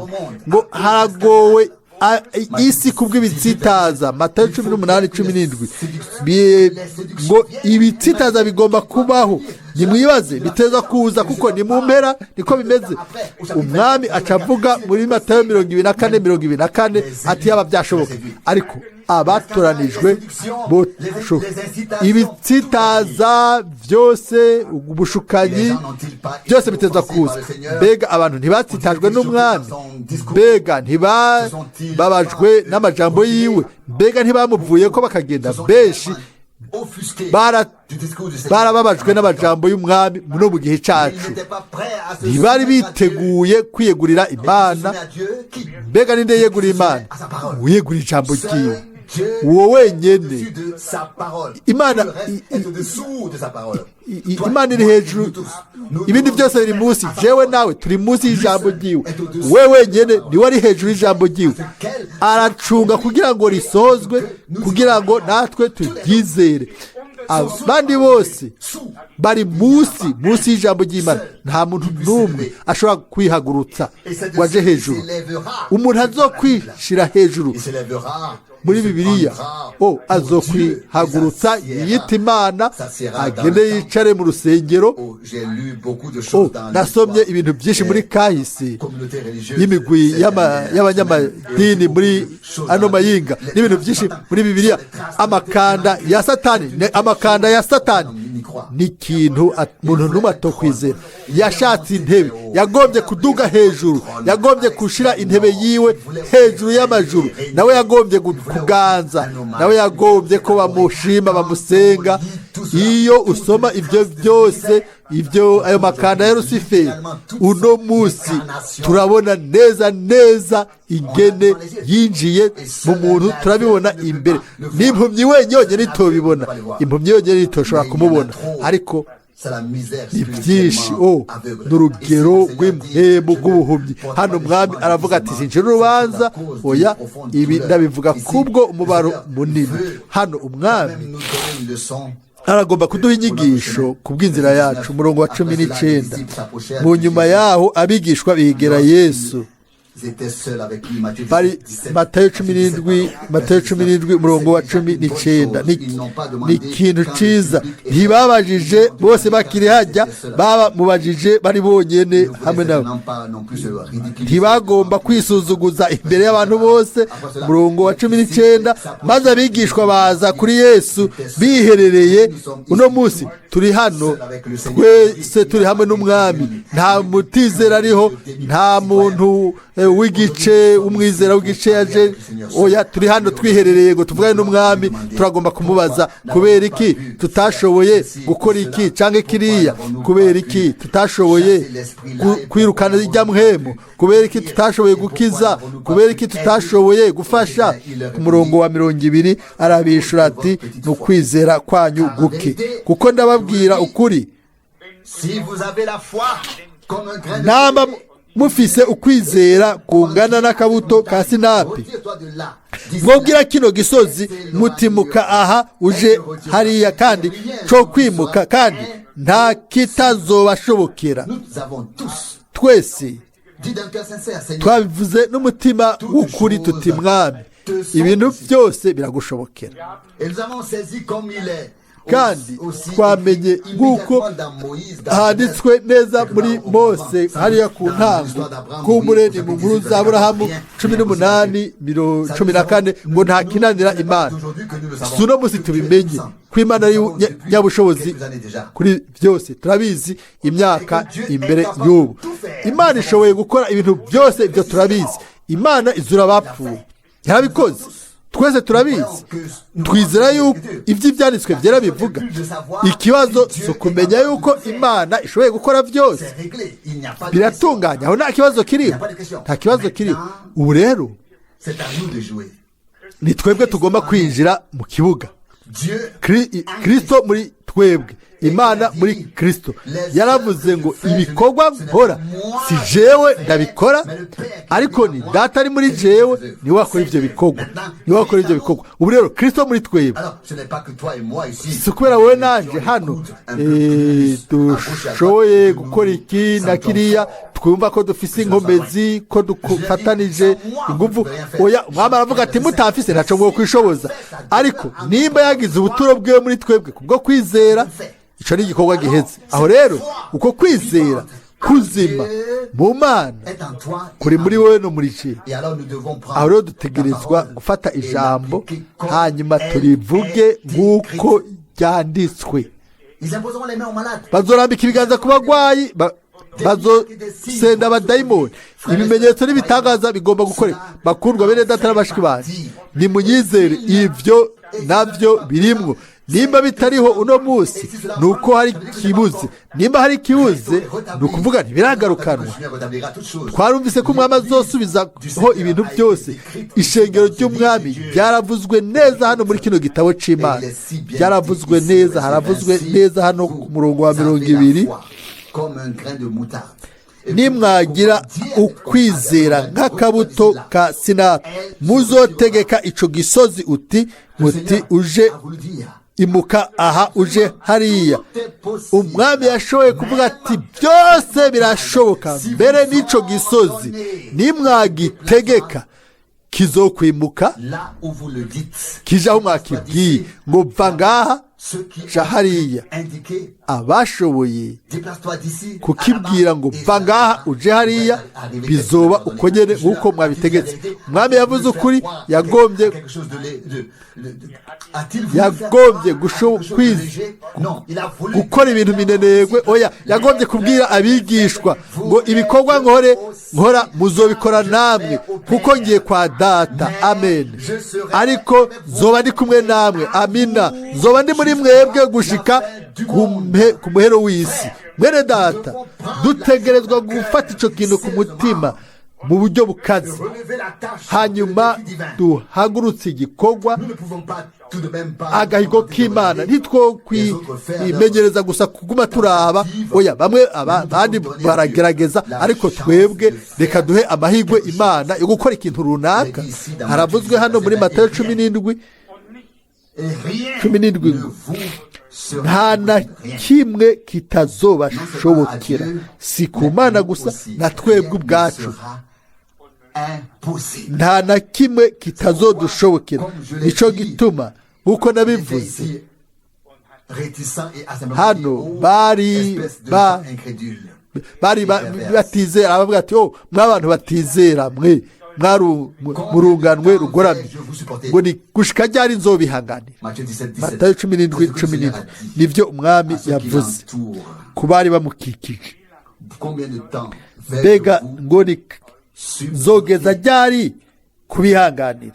Ngo haragowe isi kubw'ibitsitaza, Matayo 18:17. Ngo ibitsitaza bigomba kubaho, nimwibaze, biteza kuza kuko ni mu mpera niko bimeze. Umwami aca avuga muri Matayo 24:24 ati: "Yaba byashoboka, ariko abatoranijwe boshoka." Ibitsitaza byose, ubushukanyi byose biteza kuza. Mbega abantu ntibatsitajwe n'umwami? Mbega ntibababajwe n'amajambo yiwe? Mbega ntibamuvuye ko bakagenda? Benshi barababajwe n'amajambo y'umwami no mu gihe cyacu, ntibari biteguye kwiyegurira Imana. Mbega ninde yeguriye Imana? Wiyegurira ijambo ryiwe, uwo wenyene. Imana iri hejuru, ibindi byose biri munsi. Jewe nawe turi munsi y'ijambo ryiwe. We wenyene niwe ari hejuru y'ijambo ryiwe, aracunga kugira ngo risozwe, kugira ngo natwe turyizere. Abandi bose bari munsi y'ijambo ry'Imana. Nta muntu n'umwe ashobora kwihagurutsa ngo aje hejuru. Umuntu azokwishira hejuru Il s'élèvera Muri Bibiliya o azokwihagurutsa yiyita Imana, agende yicare mu rusengero. O nasomye ibintu byinshi muri kahise y'imigwi y'abanyamadini muri ano mayinga, n'ibintu byinshi muri Bibiliya. Amakanda ya Satani, amakanda ya Satani ni ikintu umuntu n'umwe atokwizera. Yashatse intebe, yagombye kuduga hejuru, yagombye gushyira intebe yiwe hejuru y'amajuru, nawe yagombye kuganza, nawe yagombye ko bamushima, bamusenga. Iyo usoma ibyo byose, ibyo ayo makanda ya Rusiferi, uno munsi turabona neza neza ingene yinjiye mu muntu, turabibona imbere. N'impumyi wenyine yonyine itobibona, impumyi yonyine itoshobora kumubona, ariko ni byinshi. O ni urugero rw'impemu rw'ubuhumyi. Hano Umwami aravuga ati: "Sinshira urubanza." Oya, ibi ndabivuga kubwo umubaro munini. Hano Umwami aragomba kuduha inyigisho ku bw'inzira yacu. Umurongo wa 19: mu nyuma yaho abigishwa bigera Yesu. Bari Matayo 17, Matayo 17, umurongo wa 19. Ni ikintu ciza, ntibabajije bose bakiri hajya, bamubajije bari bonyene hamwe nabo. Ntibagomba kwisuzuguza imbere y'abantu bose. Umurongo wa 19: maze abigishwa baza kuri Yesu biherereye. Uno munsi turi hano twese, turi hamwe n'Umwami. Nta mutizera ariho, nta muntu w'igice, umwizera w'igice yaje. Oya, turi hano twiherereye ngo tuvugane n'Umwami. Turagomba kumubaza: kubera iki tutashoboye gukora iki cyangwa kiriya? Kubera iki tutashoboye kwirukana ijya mpemu? Kubera iki tutashoboye gukiza? Kubera iki tutashoboye gufasha? Ku murongo wa 20 arabishura ati: "Ni ukwizera kwanyu guke. Kuko ndababwira ukuri, namba mufise ukwizera kungana n'akabuto ka sinapi, mwobwira kino gisozi mutimuka aha uje hariya, kandi co kwimuka, kandi nta kitazobashobokera." Twese twabivuze n'umutima w'ukuri tuti: "Mwami, ibintu byose biragushobokera." Kandi twamenye nk'uko handitswe neza muri Mose hariya ku ntango, kumbure ni mu nkuru za Burahamu 18 14, ngo nta kinanira Imana. Si uno munsi tubimenye ko Imana ari nyabushobozi kuri byose, turabizi imyaka imbere y'ubu. Imana ishoboye gukora ibintu byose, ibyo turabizi. Imana izura abapfuye, yarabikoze, twese turabizi. Twizera yuko ibyo Ibyanditswe Byera bivuga. Ikibazo si ukumenya yuko Imana ishoboye gukora byose, biratunganya, aho nta kibazo kiriho, nta kibazo kiriho. Ubu rero ni twebwe tugomba kwinjira mu kibuga. Kirisito muri twebwe, Imana muri Kirisito. Yaravuze ngo: "Ibikorwa nkora si jewe ndabikora, ariko ni Data ari muri jewe, niwe wakora ibyo bikorwa, niwe wakora ibyo bikorwa." Ubu rero Kirisito muri twebwe. Si ukubera wowe nanjye hano dushoboye gukora iki na kiriya, twumva ko dufise inkomezi, ko dufatanije ingufu. Oya, Umwami aravuga ati: "Mutafise ntaco mwo kwishoboza." Ariko nimba yagize ubuturo bwiwe muri twebwe kubwo kwizera, icyo ni igikorwa giheze. Aho rero uko kwizera kuzima mu Mana kuri muri wowe no muri ciye. Aho rero dutegerezwa gufata ijambo, hanyuma turivuge nk'uko ryanditswe. Bazorambika ibiganza ku bagwayi, bazosenda abadayimoni, ibimenyetso n'ibitangaza bigomba gukoreka. Bakundwa bene Data n'abashiki banjye, nimunyizere, ibyo nabyo birimwo. Nimba bitariho uno munsi, ni uko hari ikibuze. Nimba hari ikibuze, ni ukuvuga ntibiragarukanwa. Twarumvise ko Umwami azosubizaho ibintu byose. Ishengero ry'Umwami ryaravuzwe neza hano muri kino gitabo cy'Imana, byaravuzwe neza, haravuzwe neza hano ku murongo wa 20: "Nimwagira ukwizera nk'akabuto ka sinapi, muzotegeka ico gisozi uti muti uje imuka aha uje hariya." Umwami yashoboye kuvuga ati: "Byose birashoboka, mbere n'ico gisozi nimwagitegeka." Kizokwimuka kije aho mwakibwiye ngo va ngaha ja hariya. Abashoboye kukibwira ngo va ngaha uje hariya, bizoba uko nyene nk'uko mwabitegetse. Umwami yavuze ukuri, yagombye gukora ibintu minenegwe. Oya, yagombye kubwira abigishwa ngo ibikorwa nkora muzobikora namwe, kuko ngiye kwa Data. Amen. Ariko nzoba ndi kumwe namwe. Amina. Nzoba ndi muri mwebwe gushika ku muhero w'isi. Mwene Data, dutegerezwa gufata ico kintu ku mutima mu buryo bukaze, hanyuma duhagurutse igikorwa, agahigo k'Imana. Ntitwokwimenyereza gusa kuguma turaba. Oya, bamwe abandi baragerageza, ariko twebwe reka duhe amahirwe Imana yo gukora ikintu runaka. Haravuzwe hano muri Matayo 17 17 ngo nta na kimwe kitazobashobokera, si ku Mana gusa, na twebwe ubwacu nta na kimwe kitazodushobokera. Nico gituma nk'uko nabivuze hano, bari batizera, bavuga ati: "Oh, mw'abantu batizera mwe, murunganwe rugoramye, ngo ni gushika ryari nzobihanganira?" Matayo 17:17. Nibyo Umwami yavuze ku bari bamukikije. Mbega ngo ni nzogeza ryari kubihanganira?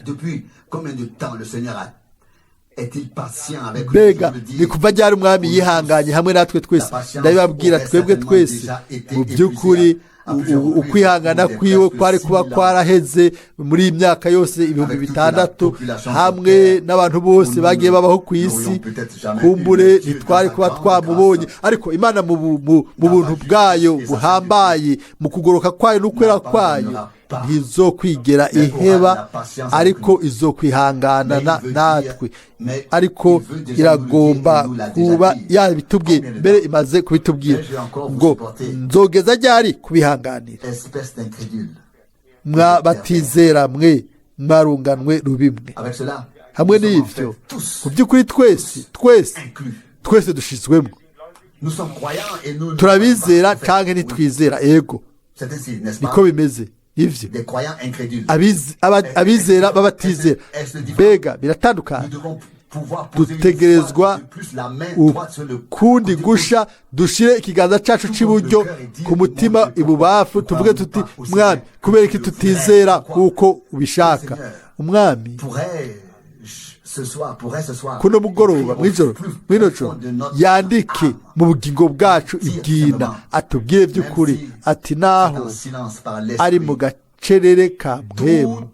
Mbega ni kuva ryari Umwami yihanganye hamwe natwe twese? Ndabibabwira, twebwe twese mu by'ukuri ukwihangana kwiwe kwari kuba kwaraheze muri iyi myaka yose 6000, hamwe n'abantu bose bagiye babaho ku isi. Kumbure ntitwari kuba twamubonye, ariko Imana mu buntu bwayo buhambaye, mu kugoroka kwayo n'ukwera kwayo, ntizokwigera iheba, ariko izokwihanganana natwe. Ariko iragomba kuba yabitubwiye mbere, imaze kubitubwira ngo nzogeza ryari kubihanganira, mwa batizera mwe, mwarunganwe rubimwe? Hamwe n'ibyo, mu by'ukuri twese twese twese dushizwemo. Turabizera canke ntitwizera? Ego, niko bimeze ivyo. Abizera b'abatizera, mbega biratandukanye? Dutegerezwa ukundi gusha, dushire ikiganza cacu c'iburyo ku mutima ibubafu, tuvuge tuti: "Mwami, kubera iki tutizera kuko ubishaka?" Umwami kuno mugoroba, mw'ijoro, mw'ino joro, yandike mu bugingo bwacu ibwina, atubwire by'ukuri ati naho ari mu gacerere ka mwemu,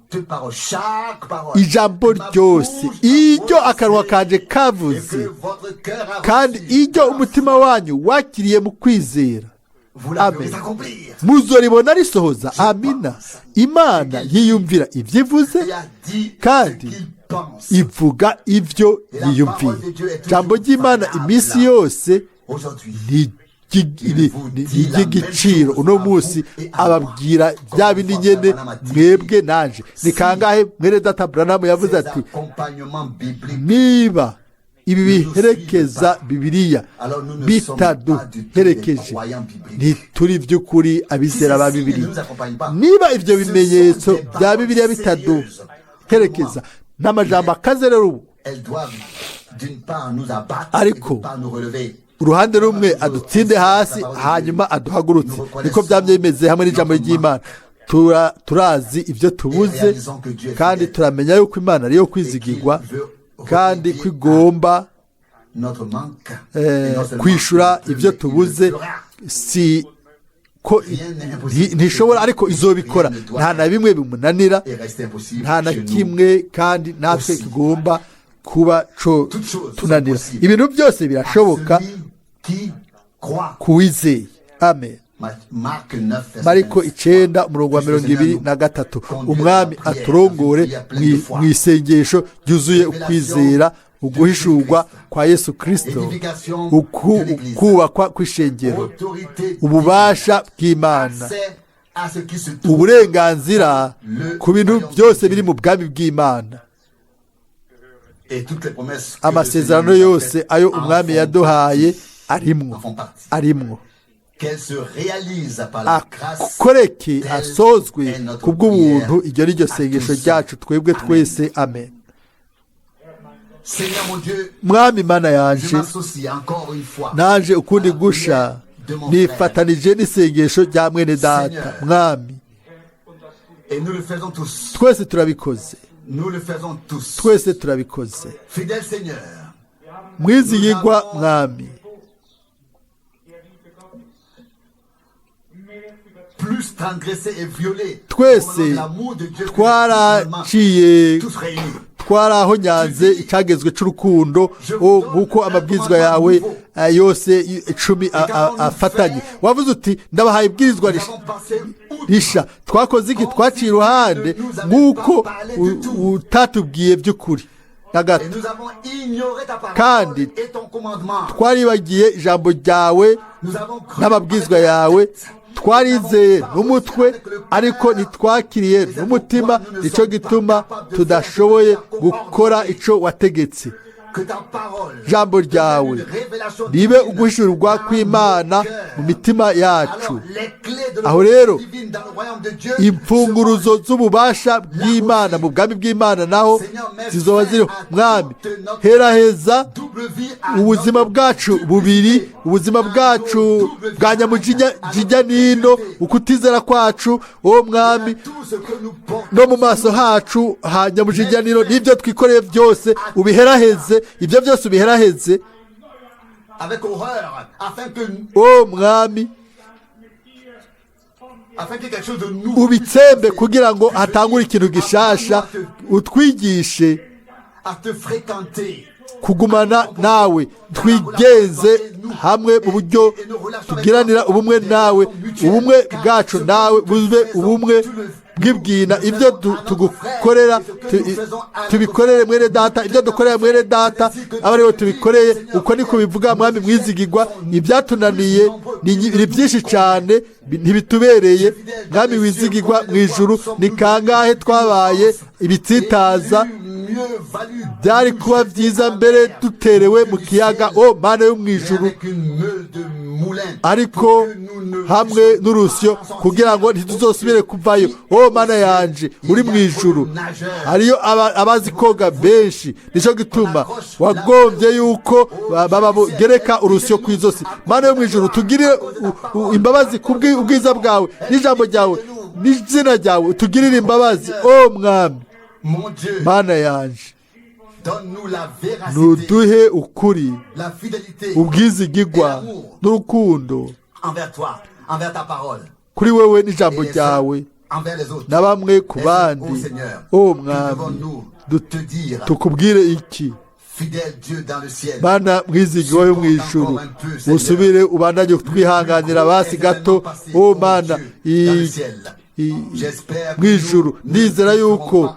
ijambo ryose iryo akanwa kanje kavuze kandi iryo umutima wanyu wakiriye mu kwizera, amen, muzoribona risohoza. Amina. Imana yiyumvira ibyo ivuze kandi ivuga ibyo yiyumviye. Ijambo ry'Imana iminsi yose ni iry'igiciro. Uno munsi ababwira bya bindi nyene mwebwe nanje. Ni kangahe mwene Data Branham yavuze ati niba ibi biherekeza Bibiliya bitaduherekeje, ntituri by'ukuri abizera ba Bibiliya. Niba ibyo bimenyetso bya Bibiliya bitaduherekeza n'amajambo akaze rero ubu, ariko uruhande rumwe adutsinde hasi, hanyuma aduhagurutse. Niko byamye bimeze hamwe n'ijambo ry'Imana. Turazi ibyo tubuze, kandi turamenya yuko Imana ariyo kwizigirwa, kandi ko igomba kwishura ibyo tubuze. Si ko ntishobora, ariko izobikora. Nta na bimwe bimunanira, nta na kimwe, kandi natwe tugomba kuba co tunanira. Ibintu byose birashoboka kuwizeye. Amen. Mariko 9:23. Umwami aturongore mu isengesho ryuzuye ukwizera, uguhishurwa kwa Yesu Kristo, ukubakwa kw'ishengero, ububasha bw'Imana. à ce qui se trouve uburenganzira ku bintu byose biri mu bwami bw'Imana. et toutes les promesses que le Amasezerano Seigneur nous a yose faites ayo en umwami font yaduhaye partie. arimwo En font partie. arimwo. Qu'elles se réalisent par la grâce. Akoreke asozwe kubw'ubuntu. Iryo ni ryo sengesho ryacu twebwe twese. Amen. Seigneur mon Dieu, Mwami Mana je yanje, m'associe encore une fois naje ukundi gusha nifatanije n'isengesho rya mwene data. Mwami, et nous le faisons tous. twese turabikoze. Nous le faisons tous. Twese turabikoze. Fidèle Seigneur, Mwizigirwa Mwami, plus transgressé et violé twese au nom de l'amour de Dieu que nous twaraciye, tous réunis. twarahonyanze icagezwe c'urukundo, o nk'uko amabwirizwa yawe yose 10 afatanye. Wavuze uti: "Ndabahaye ibwirizwa Nous avons passé outre risha." Twakoze iki? Twaciye iruhande nk'uko utatubwiye by'ukuri na et gato. nous avons ignoré ta parole Kandi et ton commandement. Twaribagiye ijambo ryawe Nous avons cru n'amabwizwa avec la yawe. tête. Twarizeye n'umutwe, ariko ntitwakiriye n'umutima. Nicyo gituma tudashoboye gukora ico wategetse. Que ta parole Ijambo ryawe devienne une révélation ribe divine uguhishurirwa dans kw'Imana nos cœurs. mu mitima yacu. Alors, les clés de Aho l'autorité rero, divine dans le royaume de Dieu imfunguruzo z'ububasha bw'Imana mu bwami bw'Imana naho zizoba ziriho. Mwami, heraheza double vie à ubuzima notre bwacu bubiri, ubuzima bwacu bwa nyamujinya jijya nino, ukutizera kwacu, uwo Mwami, tout ce que nous portons. no mu maso hacu ha nyamujinya nino, n'ibyo twikoreye byose ubiheraheze, ibyo byose ubiheraheze. Avec horreur, afin que, O Mwami, afin que quelque chose de nouveau ubitsembe kugira ngo hatangure ikintu gishasha. Utwigishe à te fréquenter. kugumana nawe, twigenze hamwe mu buryo tugiranira ubumwe nawe, ubumwe bwacu nawe bube ubumwe bw'ibwina. Ibyo tugukorera tubikorere mwene data, ibyo dukorera mwene data aba ariwe tubikoreye. Uko niko bivuga, Mwami mwizigirwa. Ibyatunaniye ni byinshi cyane, ntibitubereye. Mwami wizigirwa mu ijuru, ni kangahe twabaye ibitsitaza? Mieux valu Byari kuba byiza mbere duterewe mu kiyaga, o Mana yo mu ijuru, avec une meule de moulin, ariko hamwe n'urusyo, kugira ngo ntituzosubire kuvayo. O Mana yanje uri mu ijuru, hariyo abazi koga benshi, nicyo gituma wagombye yuko babagereka urusyo ku izosi. Mana yo mu ijuru, tugirire imbabazi ku ubwiza bwawe n'ijambo ryawe n'izina ryawe, utugirire imbabazi, o Mwami. Mon Dieu, Mana yanje, donne-nous la véracité, nuduhe ukuri, la fidélité ubwizigigwa n'urukundo envers toi, envers ta parole, kuri wewe n'ijambo et les uns ryawe, envers les autres. na bamwe ku Est-ce, bandi. ô Seigneur, O que Mwami, devons-nous te dire, tukubwire iki? fidèle Dieu dans le ciel? Mana mwizigirwa yo mu ijuru, usubire ubandanye twihanganira basi gato, o Mana J'espère mu ijuru. Ndizera yuko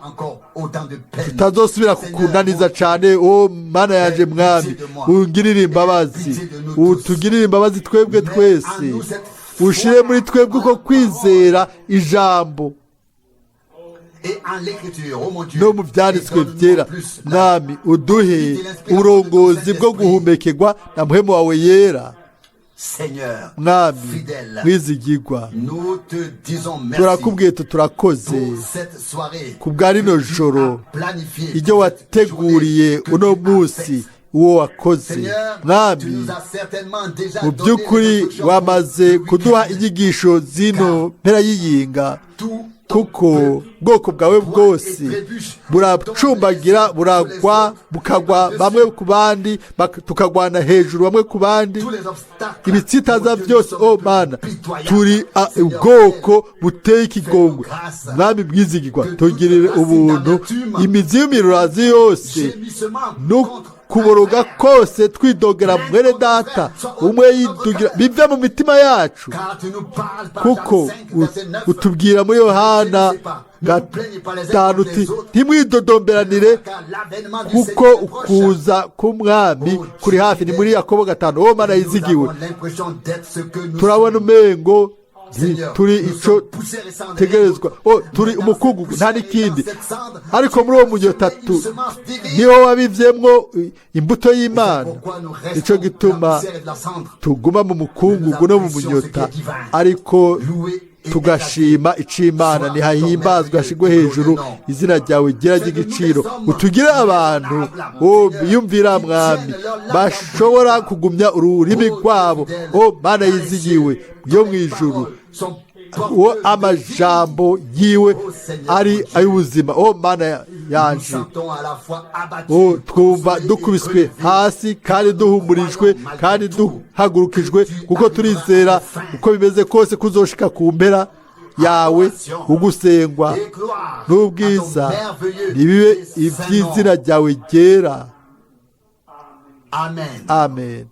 tutazosubira kukunaniza cyane. O Mana yanje, Mwami, ungirire imbabazi, utugirire imbabazi twebwe twese, ushire muri twebwe uko kwizera ijambo no mu byanditswe byera. Mwami, uduhe uburongozi bwo guhumekerwa na muhemu wawe yera. Seigneur, Mwami fidèle, mwizigirwa, nous te disons merci turakubwiye tu turakoze pour cette soirée ku bwa rino joro, planifiée, ibyo pour cette wateguriye journée que uno tu as munsi faite. uwo wakoze. Seigneur, tu Mwami, nous as certainement déjà mu donné by'ukuri les instructions wamaze pour le kuduha week-end. inyigisho z'ino mpera y'iyinga, Tout ton kuko peuple ubwoko bwawe bwose buracumbagira, buragwa, bukagwa bamwe ku bandi, tukagwana hejuru bamwe ku bandi, tous les obstacles, ibitsitaza mon Dieu, byose. nous sommes O Mana, pitoyables. turi Seigneur, ubwoko buteye ikigongwe. Mwami mwizigirwa, tugirire ubuntu, imizi y'imirurazi yose gémissement no contre kuboroga kose twidogera mwene data, umwe yidugira, bive mu mitima yacu. Car tu nous parles par Kuko Jean 5, verset 9. utubwira muri Yohana 5 uti: "Ntimwidodomberanire, Car l'avènement du kuko Seigneur est proche. ukuza k'umwami kuri hafi." Ni muri Yakobo 5. Uwo Mana Nous yizigiwe, avons l'impression d'être ce que nous turabona sommes umengo Turi icyo tegerezwa, turi umukungugu, nta n'ikindi. Ariko muri uwo munyota niho wabivyemwo imbuto y'Imana. Icyo gituma tuguma mu mukungugu no mu munyota, ariko tugashima ic'Imana. Ntihahimbazwe, hashigwe hejuru izina ryawe ryera ry'igiciro. Utugire abantu biyumvira, Mwami, bashobora kugumya ururimi rwabo, o Mana yizigiwe yo mu ijuru, uwo amajambo yiwe ari ay'ubuzima. O Mana yanje, twumva dukubiswe hasi kandi duhumurijwe kandi duhagurukijwe, kuko turizera uko bimeze kose kuzoshika ku mpera yawe. Ugusengwa n'ubwiza ntibibe iby'izina ryawe ryera. Amen.